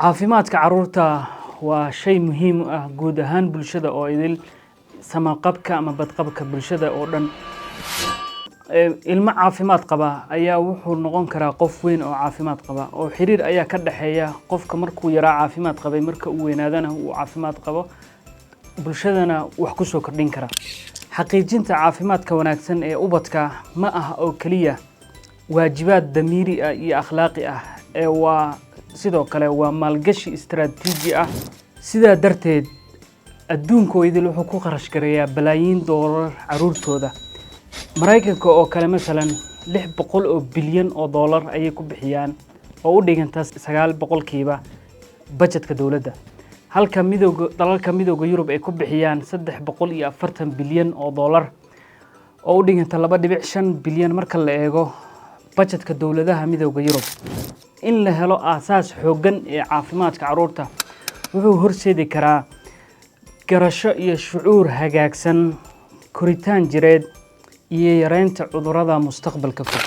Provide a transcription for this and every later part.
Caafimaadka carruurta waa shay muhiim u ah guud ahaan bulshada oo idil, samaqabka ama badqabka bulshada oo dhan. Ilmo caafimaad qaba ayaa wuxuu noqon karaa qof weyn oo caafimaad qaba, oo xiriir ayaa ka dhexeeya qofka markuu yaraa caafimaad qabay, marka uu weynaadana uu caafimaad qabo, bulshadana wax ku soo kordhin kara. Xaqiijinta caafimaadka wanaagsan ee ubadka ma aha oo keliya waajibaad damiiri ah iyo akhlaaqi ah ee waa sidoo kale waa maalgashi istiraatiiji ah. Sidaa darteed, adduunka oo idil wuxuu ku kharash gareeyaa balaayiin doolar carruurtooda. Maraykanka oo kale masalan, 600 oo bilyan oo doolar ayay ku bixiyaan, oo u dhiganta 9% bajetka dowladda, halka midooda dalalka Midooda Yurub ay ku bixiyaan 340 bilyan oo doolar, oo u dhiganta 2.5 bilyan marka la eego bajetka dowladaha Midooda Yurub. In la helo aasaas xooggan ee caafimaadka carruurta wuxuu horseedi karaa garasho iyo shucuur hagaagsan, koritaan jireed iyo yareynta cudurrada mustaqbalka fog.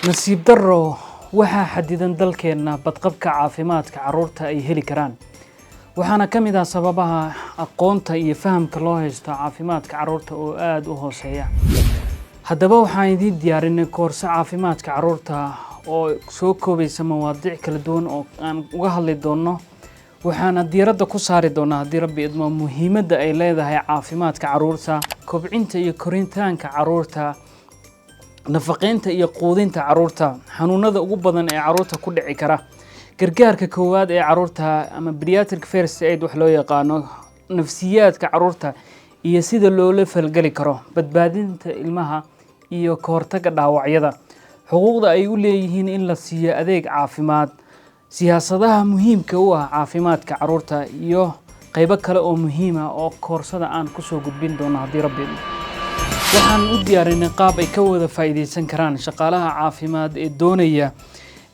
Nasiib darro, waxaa xadidan dalkeenna badqabka caafimaadka carruurta ay heli karaan, waxaana ka mid ah sababaha aqoonta iyo fahamka loo haysto caafimaadka carruurta oo aada u hooseeya. Haddaba, waxaan idiin diyaarinay koorso caafimaadka carruurta oo soo koobaysa mawaadiic kala duwan oo aan uga hadli doonno, waxaana diiradda ku saari doonaa, haddii Rabbi idmo, muhiimadda ay leedahay caafimaadka carruurta, kobcinta iyo koritaanka carruurta, nafaqeynta iyo quudinta carruurta, xanuunada ugu badan ee carruurta ku dhici kara, gargaarka koowaad ee carruurta ama pediatric first aid wax loo yaqaano, nafsiyaadka carruurta iyo sida loola falgeli karo, badbaadinta ilmaha iyo ka hortagga dhaawacyada, xuquuqda ay u leeyihiin in la siiyo adeeg caafimaad, siyaasadaha muhiimka u ah caafimaadka carruurta iyo qaybo kale oo muhiim ah oo koorsada aan kusoo gudbin doono, haddii Rabbi idmo. Waxaan u diyaarinay qaab ay ka wada faa'iidaysan karaan shaqaalaha caafimaad ee doonaya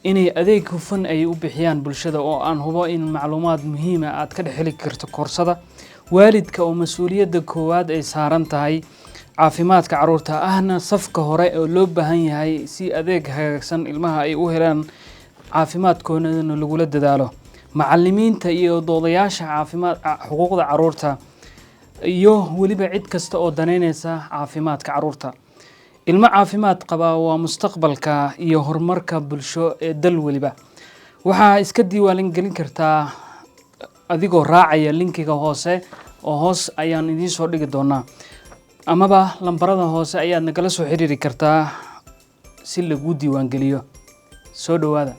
inay adeeg hufan ay u bixiyaan bulshada, oo aan hubo in macluumaad muhiima aad ka dhex heli karto koorsada, waalidka oo mas-uuliyadda koowaad ay saaran tahay caafimaadka carruurta, ahna safka hore oo loo baahan yahay si adeeg hagaagsan ilmaha ay u helaan, caafimaadkoodana lagula dadaalo, macallimiinta iyo doodayaasha caafimaad xuquuqda carruurta, iyo weliba cid kasta oo danaynaysa caafimaadka carruurta. Ilmo caafimaad qaba waa mustaqbalka iyo horumarka bulsho ee dal weliba. Waxaa iska diiwaan gelin kartaa adigoo raacaya linkiga hoose oo hoos ayaan idiin soo dhigi doonaa, amaba lambarada hoose ayaad nagala soo xiriiri kartaa si laguu diiwaangeliyo. Soo dhowaada.